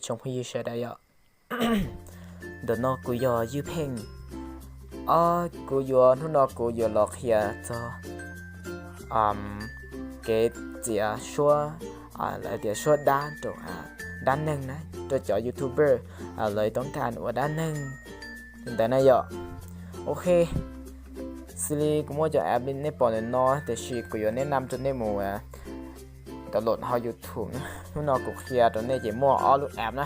tsoom phooj ywg sawv daws yom. Ntawm no kuv yog Ywj Pheej. Ob, kuv yuav, hnub no kuv yuav los qhia txog kev txiav suab, lawv tias suab dab rau dab neeg na, rau cov YouTuber lawv toob kas ua dab neeg li ntawd na yom. Ok, xws li kuv muaj cov app li nej pom ntawm no, tiam sis kuv yuav nes nam rau nej mus download hauv YouTube na. Hnub no kuv qhia rau nej ces muaj ob lub app na.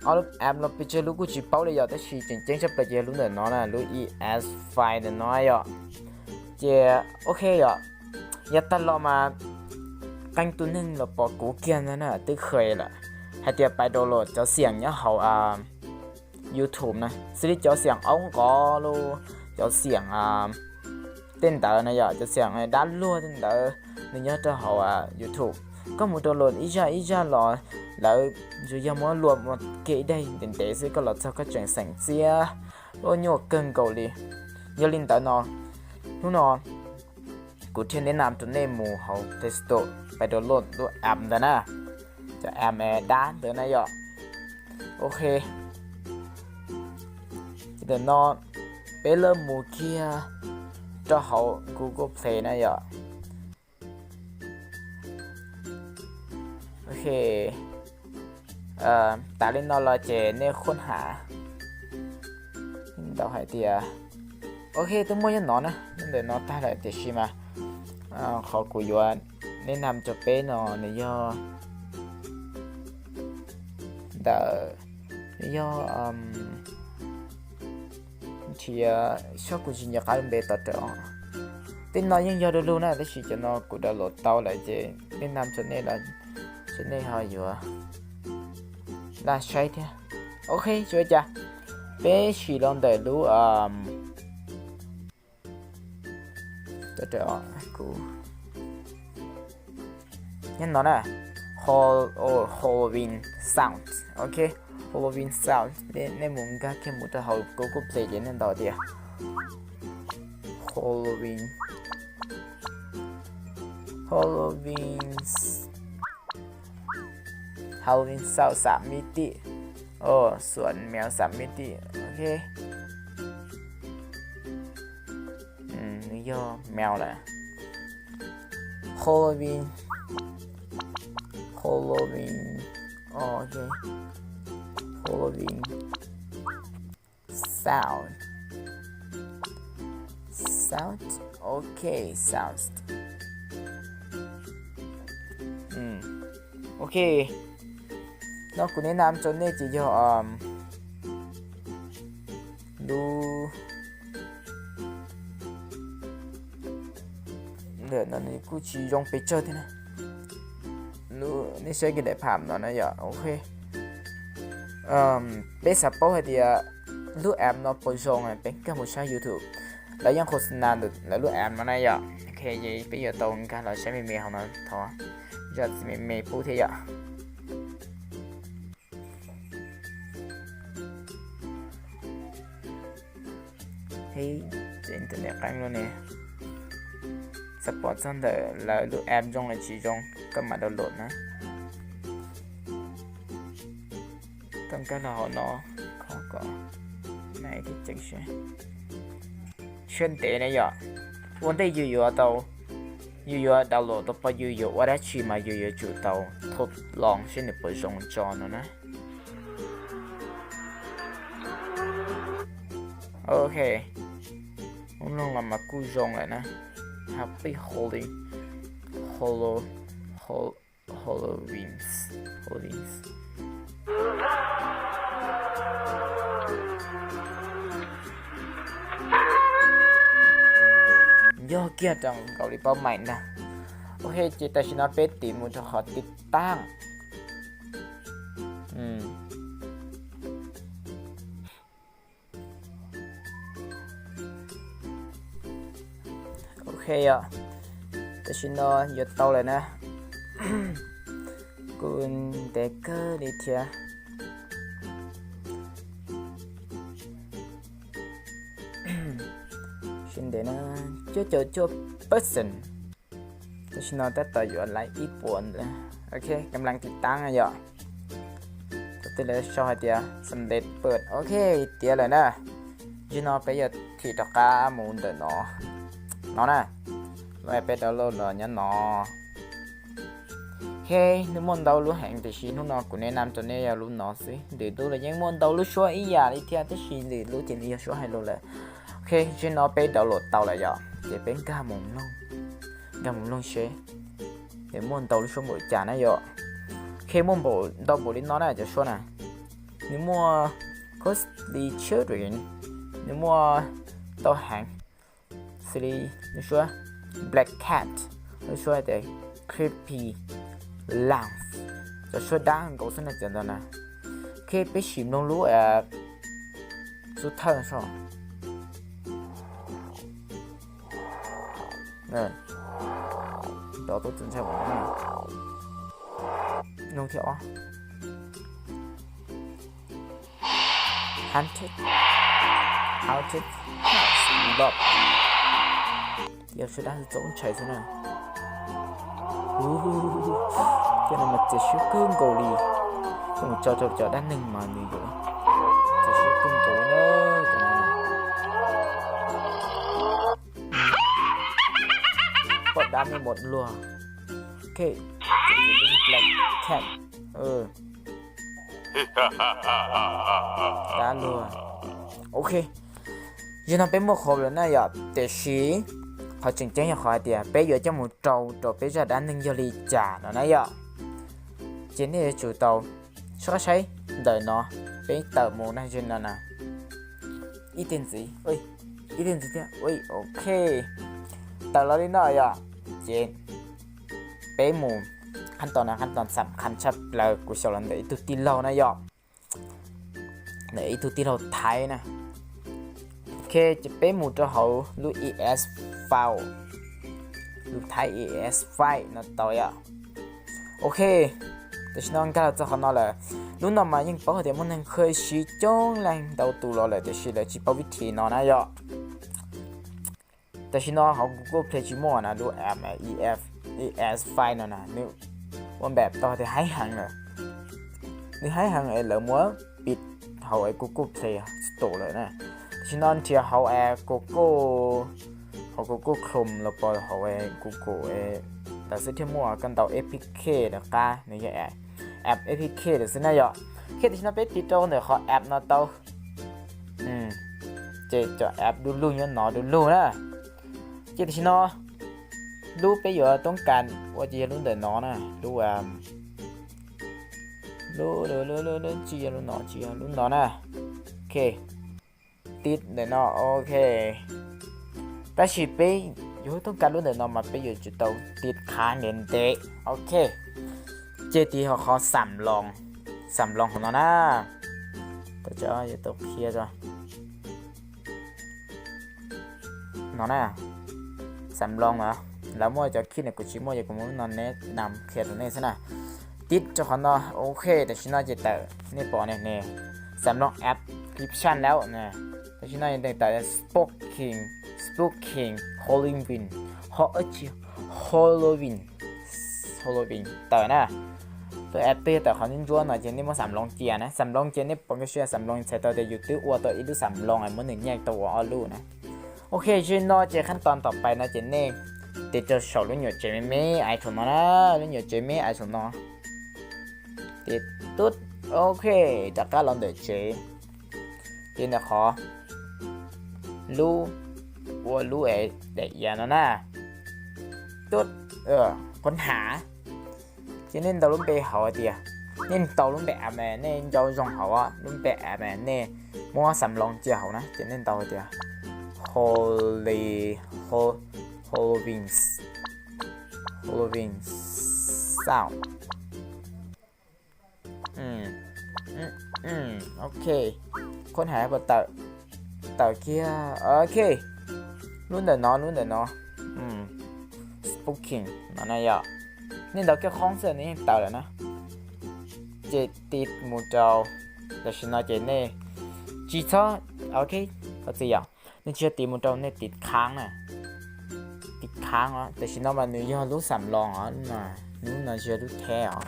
Ob lub app no pes tsawg lub kuj tsis paub li yom, tab sis tseem ceeb tshaj plaws ces yog lub ntawm no na, lub E S Five ntawm no yom. Ces ok yom, yav tag los mas qee tus neeg los pom kuv kiag ntag na, twb kheev lawm hais tias pais download cov xiam nyob hauv YouTube na, xws li cov xiam aub nqov los, cov xiam tej ntawd na yom, cov xiam dab luag tej ntawd, nws nyob rau hauv YouTube. Koj mus download ib zaj ib zaj los, lawv tsuas yog muab luas mus kiag ib daim ntev ntev xwb, koj los txog koj tseem xeem txiaj, luaj nyuaj kawg nkaus li. Yog li ntawd no, hnub no kuv thiaj nes nam rau nej mus hauv Play Store pais download lub app ntawd na, cov app dab ntawd na yom. Ok, ces ntawm no peb lawv mus kiag rau hauv Google Play na yom. Ok, tas li no los ces nej khuab ham ntau hais tias, ok, twb muaj nyob no na, ntawm no tag lawm tiam sis mas qhov kuv yuav nes nam rau peb no nws yog ntawm, nws yog nrhiav, saib kuv tsis nco qab lub npe tom rawm os. Tej no yeej yog du lug na, tab sis cov no kuv download tau lawm ces nej nam rau nej los, ces nej ho yuav laj saib thiab. Ok, tsis ua cas, peb sim los ntawm lub, kuv, nyob no na, Halloween Sound, ok, Halloween Sound, nej mus nkag kiag mus rau hauv Google Play ces nej ntaus tias Halloween, Halloween, Halloween Sound xam mib tij, xuam mev xam mib tij, ok. Nws yog mev lawm. Halloween, Halloween, ok, Halloween Sound, Sound, ok, Sound. Ok, no kuv nes nam rau nej ces yog lub, ntawm no nws kuj tsis zoo pes tsawg thiab na. Nej saib kiag daim pham no na yom, ok. Peb xav paub hais tias lub app no puas zoo, peb nkag mus saib YouTube, lawv yeej qhus na lawv lub app no na yom. Ok, peb yuav tau nkag los saib me me hauv no, thov zam txim me me pub thiab yom. Hib, ces internet qeeb lub ne. Xav pom txog ntawm lawv lub app zoo los tsis zoo koj mam download na. Koj nkag los hauv no, kho kom nai thiab ceev siab. Siab ntev na yom. Ua ntej yus yuav tau, yus yuav download tau pab yus yuav ua dab tsi mas yus yuav tsum tau thauj los seb nws puas zoo tso no na. Ok, ub loog los mas kuj zoo lawm na. Happy Halloween, Hallow, Halloween, Halloween. Yog kiag rau nkaus li paub mais ntag. Ok, ces tam sim no peb tiv mus rau qhov tib taab. Ok yom, tam sim no yuav tau lawm na. Kuj ntev kawg li thiab. Sib ntev na, cuaj caum cuaj percent. Tam sim no tab tom yuav laiv ib puas ntawd. Ok, kam leej tiv taab na yom. Lawv sau hais tias สำเร็จเปิด, ok, tiav lawm na. Zaum no peb yuav thim rov qab mus ntawm no, no na, lub app peb download los nyob no. Ok, nws muaj ntau lub heev tiam sis hnub no kuv แนะนำ rau nej yog lub no xwb. Lwm lub los yeej muaj ntau lub suab ib yam li thiab tab sis lwm lub ces nws yog suab hais lus lawm. Ok, zaum no peb download tau lawm yom, ces peb nkag mus mloog, nkag mus mloog seb nws muaj ntau lub suab npaum li cas na yom. Ok, muaj ntau npaum li no na cov suab na. Nws muaj costly children, nws muaj ntau heev, xws li lub suab black cat, lub suab tias creepy laugh, cov suab dab nkaus xwb na cov ntawd na. Ok, peb sim mloog lub xub thawj so. Rov tub txim ntshai mus no. Nug thiab os. Haunted, haunted house, lov. Yog suab dab txaus ntshai xwb na. Ub, cov no mas txias siab kawg nkaus li. Coj mus tso rau cov dab neeg mas nws yuav txias siab kawg nkaus li na. Cov no pom dab neeg mus luag. Ok, black cat. Dab luag. Ok, zaum no peb muaj qhov lawm na yom, tiam sis qhov tseem ceeb yog qhov hais tias peb yuav coj mus rau rau peb zaj dab neeg yog li cas no na yom. Ces nej yuav tsum tau soj qab saib ntawm no, peb tawm mus na, zaum no na. Ib teg ntxiv, ib teg ntxiv thiab, ok. Tawm los li no yom, ces peb mus, qhab tos no qhab tos xam khas tshaj plaws kuv xyaum los ntawm ib tug tij laug na yom, ntawm ib tug tij laug Thaib na. Ok, ces peb mus rau hauv lub es file, lub Thaib es file no tau yom. Ok, tam sim no nkag los txog qhov no lawm. Lub no mas yeej paub hais tias muaj neeg khwv siv coob leej ntau tus los lawm tiam sis lawv tsis paub vib thim no na yom. Tam sim no hauv Google Play tsis muaj na lub app es file no na, nws ua npam tau tias haib heev lawm. Nws haib heev es lawv muab piv hauv es Google Play Store lawm na. Tam sim no nrhiav hauv es Google, hauv Google Chrome los pom hauv es Google lawv xwb thiaj muaj koj ntaus A P K lawv qab, nws yog app A P K lawm xwb na yom. Ok, tam sim no peb tiv rau ntawm qhov app no tau. Ces cov app du lug nyob no du lug na. Ces tam sim no lub peb yuav toob kas ua ces yog lub ntawm no na, lub, lub, tsis yog lub no, tsis yog lub no na. Ok, tiv ntawm no, ok. Tab sis peb yuav toob kas lub ntawm no mas peb yuav tsum tau tiv qhav ntev ntev. Ok, ces tiv hauv qhov xam loos, xam loos hauv no na. Tau, yuav tau qhia rau no na. Xam loos na, lawv muaj cov khij no kuv tsis muaj ces kuv muab no neb nam qhia rau nej xwb na. Tiv rau qhov no, ok, tam sim no ces tawm, nej pom ne, xam loos app description lawm na. Tam sim no tawm Spooking, Spooking Halloween, ho tsis, Halloween, Halloween tawm na. Tus app twg tawm qhov ntsuab ntsuab no ces nej muab xam loos cia na, xam loos cia nej pom nkag siab xam loos txhais tau tias yus twb ua tau ib lub xam loos es muab nws nyeem tau ua ob lub na. Ok, zaum no ces qhab tos tom pais no ces nej tiv rau saum lub nyuam tsev me me ais saum no na, lub nyuam tsev me ais saum no. Tiv tub, ok, rov qab los ntawm tsev. Tiv ntawm qhov lub, ua lub es daim iav no na. Tub, khuab hnav. Ces nej ntaus lub npe hauv hais tias, nej ntaus lub npe app nej nco zoo hauv, lub npe app nej muab xam loos cia hauv na, ces nej ntaus hais tias Halloween, Halloween sound. Ok, khuab hnav puas tawm? Tawm kiag. Ok, lub ntawm no, lub ntawm no, Spooking no na yom. Nej ntaus kiag qhov xwb nws yeej tawm lawm na. Ces tiv mus rau, tam sim no ces nej tsis txhob, ok, qhov txi yom, nej tsis yog tiv mus rau, nej tiv khab na. Tiv khab, tam sim no mas nws yog lub xam loos os, lub no tsis yog lub theb os.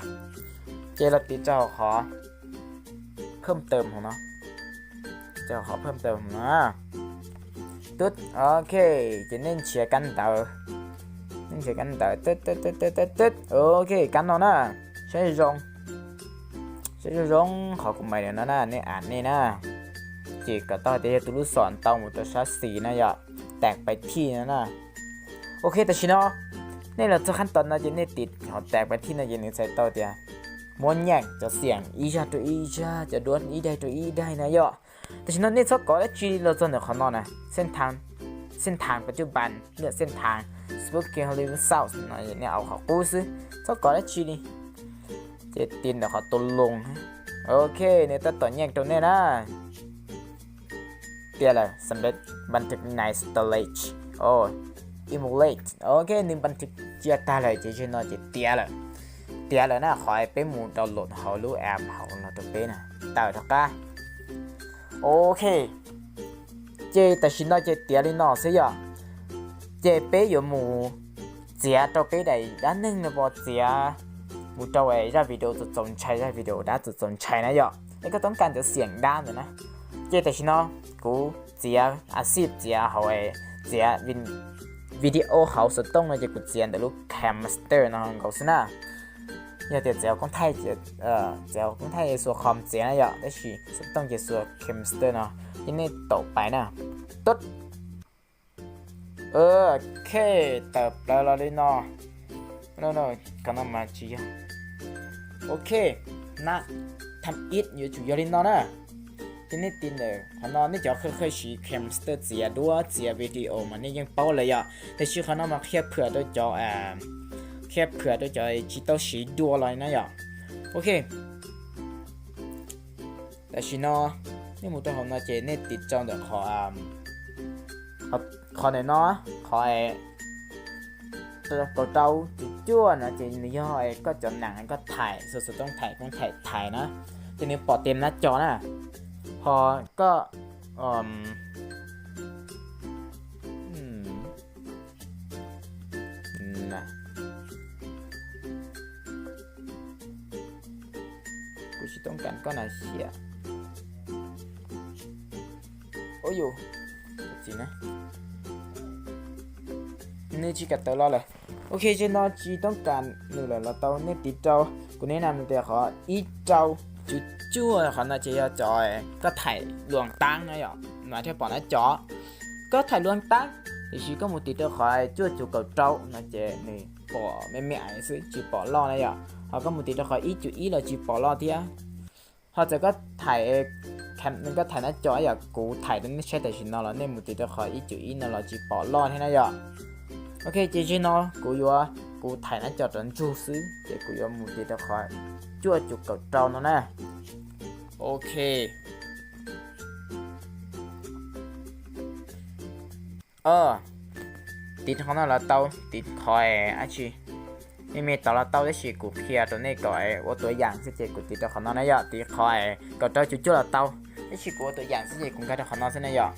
Ces los tiv rau hauv qhov phwj taws hauv no, qhov phwj taws hauv no. Tub, ok, ces nej nrhiav kab ntawv, nej nrhiav kab ntawv, tub tub tub tub tub tub, ok, kab no na, saib zoo, saib zoo zoo qhov kuv mais no na, nej am nej na. Ces kom tau tias yog tus lub xom tau mus rau sab xis na yom, tag pais thij no na. Ok, tam sim no nej los txog qhab tod no ces nej tiv qhov tag pais thij no ces nws txhais tau tias muab nyeem cov xiam ib zaj rau ib zaj, cov duab ib daim rau ib daim na yom. Tam sim no nej txhob kov dab tsi los txog ntawm qhov no na, xeej thav, xeej thav pas cuj pas, lwm xeej thav, spoken Hollywood sounds no nej au qhov qub xwb, txhob kov dab tsi li. Ces tiv ntawm qhov tus loos. Ok, nws tab tom nyeem rau nej na. Tiav lawm, สำเร็จบันทึก ใน storage. Emulate. Ok, nws บันทึก cia tag lawm ces zaum no ces tiav lawm. Tiav lawm na, qhov peb mus download hauv lub app hauv no rau peb na, tawm rov qab. Ok, ces tam sim no ces tiav li no xwb yom. Ces peb yuav mus txiav rau peb daim dab neeg no pov txiav mus rau zaj video txaus txaus ntshai, zaj video dab txaus txaus ntshai na yom. Es koj toob kas cov xiam dab ntawd na. Ces tam sim no kuv txiav a xij txiav hauv, txiav video hauv xov tooj no ces kuv txiav ntawm lub KineMaster no nkaus xwb na. Yog tias txiav koob thaij, txiav koob thaij xuas khom txiav na yom, tab sis xov tooj ces xuas KineMaster no. Ces nej taum pais na. Tub. Ok, tawm plaws los li no. Qhov no mas tsis yog. Ok, nab tham ib yuav tsum yog li no na. Ces nej tiv ntawm qhov no, nej cov qhia qhia siv KineMaster txiav duab txiav video mas nej yeej paub lawm yom. Tiam sis qhov no mas qhia phwam rau cov, qhia phwam rau cov tsis tau siv dua los na yom. Ok, tam sim no nej mus rau hauv no ces nej tiv rau ntawm qhov, qhov ntawm no, qhov kaum rau cuaj cuaj no ces nws yog koj cov nees koj thaij, xuas xov tooj thaij, koob thaij thaij na, ces nws pom tes nab co na. Ho koj Kuv tsis toob kas koj na xiam. Ua yus, nws tsis kam tawm los lawm. Ok, zaum no tsis toob kas nws lawm los tau, nej tiv rau, kuv neb na tias qhov ib rau cuaj cuaj qhov no ces yog cov koj thaij luam taab na yom, mas thiaj pom nab co. Koj thaij luam taab, tiam sis koj mus tiv rau qhov cuaj cuaj kaum rau no ces nws pom me me xwb tsis pom loj na yom. Ho koj mus tiv rau qhov ib cuaj ib los tsis pom loj thiab. Ho txawm koj thaij, koj thaij nab co yom, kuv thaij rau nej saib tam sim no los nej mus tiv rau qhov ib cuaj ib no los tsis pom loj thiab na yom. Ok, ces zaum no kuv yuav, kuv thaij nab co rov ntsug xwb ces kuv yuav mus tiv rau qhov cuaj cuaj kaum rau no na. Ok. Tiv qhov no los tau, tiv qhov dab tsi, me me tod los tau, tab sis kuv qhia rau nej kom ua tuav yam xwb ces kuv tiv rau qhov no na yom, tiv qhov kaum rau cuaj cuaj los tau, tab sis kuv ua tuav yam xwb ces kuv nkag rau qhov no xwb na yom.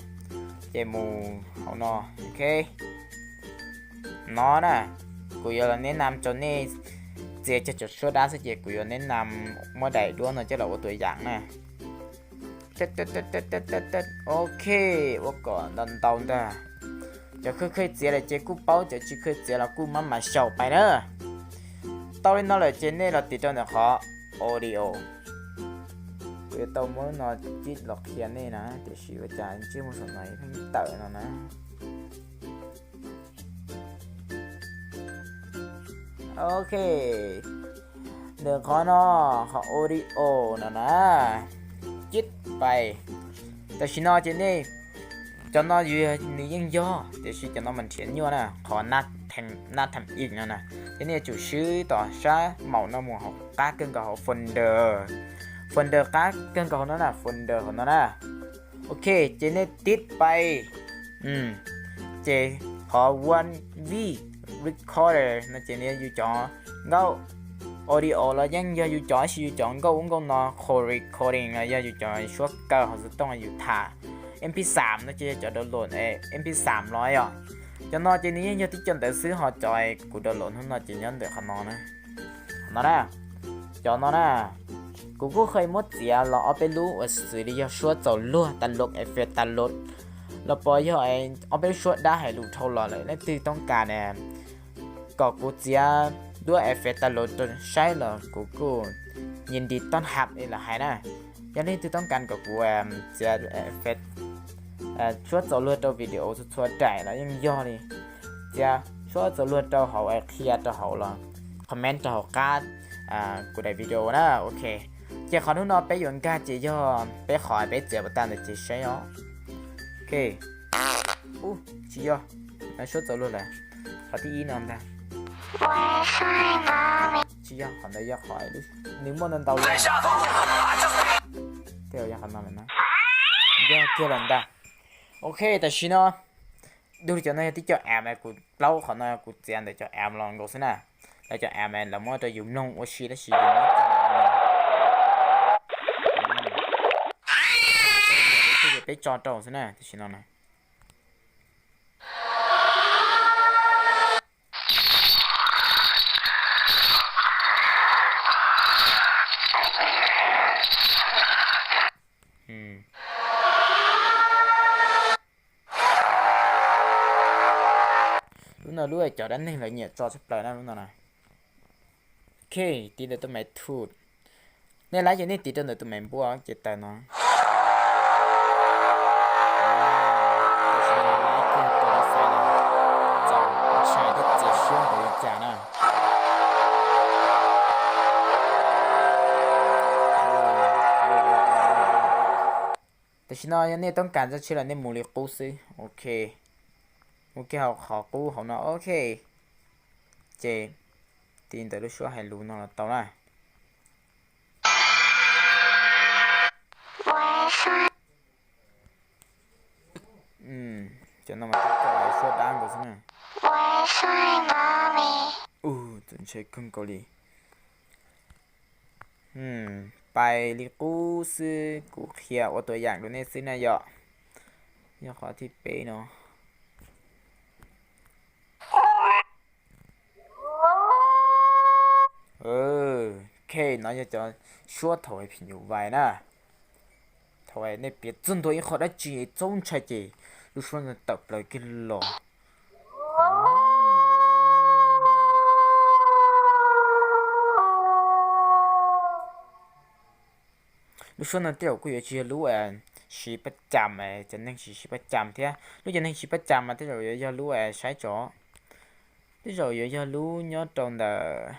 Ces mus hauv no, ok. No na, kuv yuav los neb nam rau nej txiav cov cov suab dab xwb ces kuv yuav neb nam muab daim duab no coj los ua tuav yam na. Ok, ua kom ntau ntau ntag. Cov khwj khwj txiav lawm ces kuj paub, cov tsis khwj txiav los kuj mab mas xyaum pais na. Tau li no lawm ces nej los tiv rau ntawm qhov audio. Kuv yuav tau muab no cib los qhia nej na, tiam sis ua cas ntsej muag saum no pheej tawm no na. Ok, ntawm qhov no, qhov audio no na, cib pais. Tam sim no ces nej, cov no nws yeej yog, tiam sis cov no mas nrhiav nyuaj na, qhov nab tham ib no na. Ces nej yuav tsum swb tom sab maum no mus hauv qab kawg nkaus hauv folder, folder qab kawg nkaus hauv no na, folder hauv no na. Ok, ces nej tib pais, ces qhov one V recorder no ces nws yog yus cov nkauj, audio los yeej yog yus cov, tab sis yus cov nkauj ub nkauj no, qhov recording los yog yus cov suab kaw hauv xov tooj yus tham, MP xam no ces yog cov download MP xam los yom. Cov no ces nws yeej yog tib co ntawd xwb, ho cov kuv download hnub no ces nyob ntawm qhov no na. Qhov no na, cov no na, Kuv kuj kheev muab txiav los ob peb lub uas xws li yog suab txaus luag tas lod, effect tas lod, los pos yog ob peb lub suab dab hais lus dhau los lawm. Leej twg toob kas kom kuv txiav duab effect tas lod rau saib los kuv kuj yig nti tob hab li lawv hais na. Yog leej twg toob kas kom kuv txiav effect suab txaus luag rau video txhua txhua daim los yeej yog li. Txiav suab txaus luag rau hauv, qhia rau hauv los comment rau hauv qab kuv daim video na. Ok, ces qhov hnub no peb yuav nkag ces yog peb qhov peb txiav pas tag ntawd ces saib os. Ok, ub, tsis yog, suab txaus luag lawm. Qhov thib ib no ntag. Tsis yog, qhov ntawd yog qhov nws muaj ntau ntau li. Tej zaum yog qhov no lawm na. Yog kiag lawm ntag. Ok, tam sim no dua li cov no yog tib co app kuv plaub, qhov no kuv txiav ntawm cov app los nkaus xwb na. Lawv cov app lawv muab rau yus mloog ua si tab sis yus muab tso peb tso rau xwb na tam sim no na. Lub no lub cov dab neeg lawv nyiam tso tshaj plaws na lub no na. Ok, tiv ntawm tus me thum. Nej laib ces nej tiv rau ntawm tus me npua ces tawm no. Tab sis laib kiag rau lub xaiv lawm, txaus ntshai thiab txias siab npaum li cas na. Tam sim no yog nej toob kas txoj sia los nej mus li qub xwb. Ok, mus kiag hauv qhov qub hauv no. Ok, ces tiv ntawm lub suab hais lus no los tau na. Cov no mas suab dab nkaus xwb na. Ua txaus ntshai kawg nkaus li. Pais li qub xwb, kuv qhia ua tua yam rau nej xwb na yom. Yog qhov thib peb no. Ok, no yog cov suab thaum phim nyuj vais na. Thaum nej piav txog ntua ib qho dab tsi txaus ntshai ces lub suab ntawd tawm plaws kiag los. Lub suab no tej zaum kuj yuav tsis yog lub siv paj cam, cov neeg siv siv paj cam thiab. Lub cov neeg siv paj cam mas tej zaum yuav yog lub saib tsov, tej zaum yuav yog lub nyob rau ntawm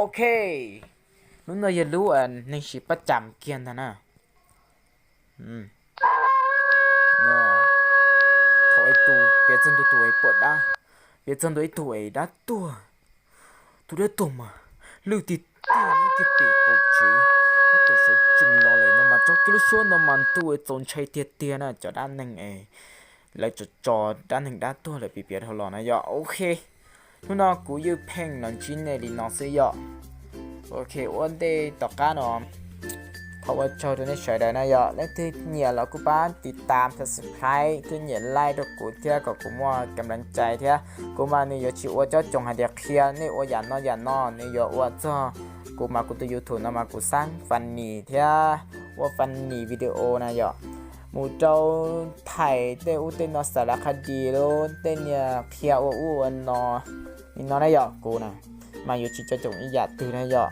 Ok, lub no yog lub neeg siv paj cam kiag ntag na. Thaum ib tug piav txog ntua tus es pom dab, piav txog ntua ib tug es dab tuag, tus dab tuag mas lwj tiag tiag nyob kiag pem qaum tsev, tab tom sawv tsees los lawm no mas tso kiag lub suab no mas ntuj txaus ntshai tiag tiag na cov dab neeg es lawv tso tso dab neeg dab tuag lawm piav piav dhau los na yom. Ok, hnub no kuv Ywj Pheej los ntsib nej li no xwb yom. Ok, ua ntej tom qab no thov ua tsaug rau nej sawv daws na yom. Leej twg nyiam los kuj pab tiv tam, subscribe thiab nyem like rau kuv thiab kom kuv muaj kam lees cai thiab. Kuv mas nws yuav tsis ua cob coos hais tias qhia nej ua yam no yam no, nws yuav ua txog kuv mas kuv tus YouTube no mas kuv xav funny thiab ua funny video na yom. Mus rau thaim tej ub tej no xav lawv qha dis lub tej niag qhia ua ub ua no li no na yom. Kuv na mas yuav tsis cob coos ib yam twg na yom.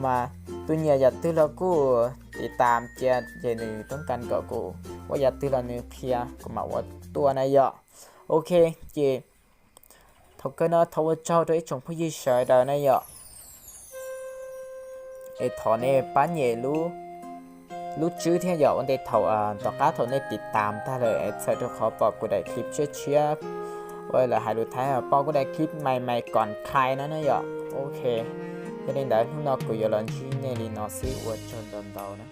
Mas tus nyiam yam twg los kuj tiv tam cia, ces nws toob kas kom kuv ua yam twg los nws qhia kuv mam ua tuaj na yom. Ok, ces thaum kawg no thov ua tsaug rau ib tsoom phooj ywg sawv daws na yom. Es thov nej pab nyem lub tswb thiab yom, ua ntej thaum tom qab thaum nej tiv tam tag lawm es txhawm rau qhov pom kuv daim clip tshiab tshiab, ua lawv hais lus Thaib pom kuv daim clip mai mai kom khai no na yom. Ok, yog li ntawd hnub no kuv yuav los ntsib nej li no xwb, ua tsaug ntau ntau na.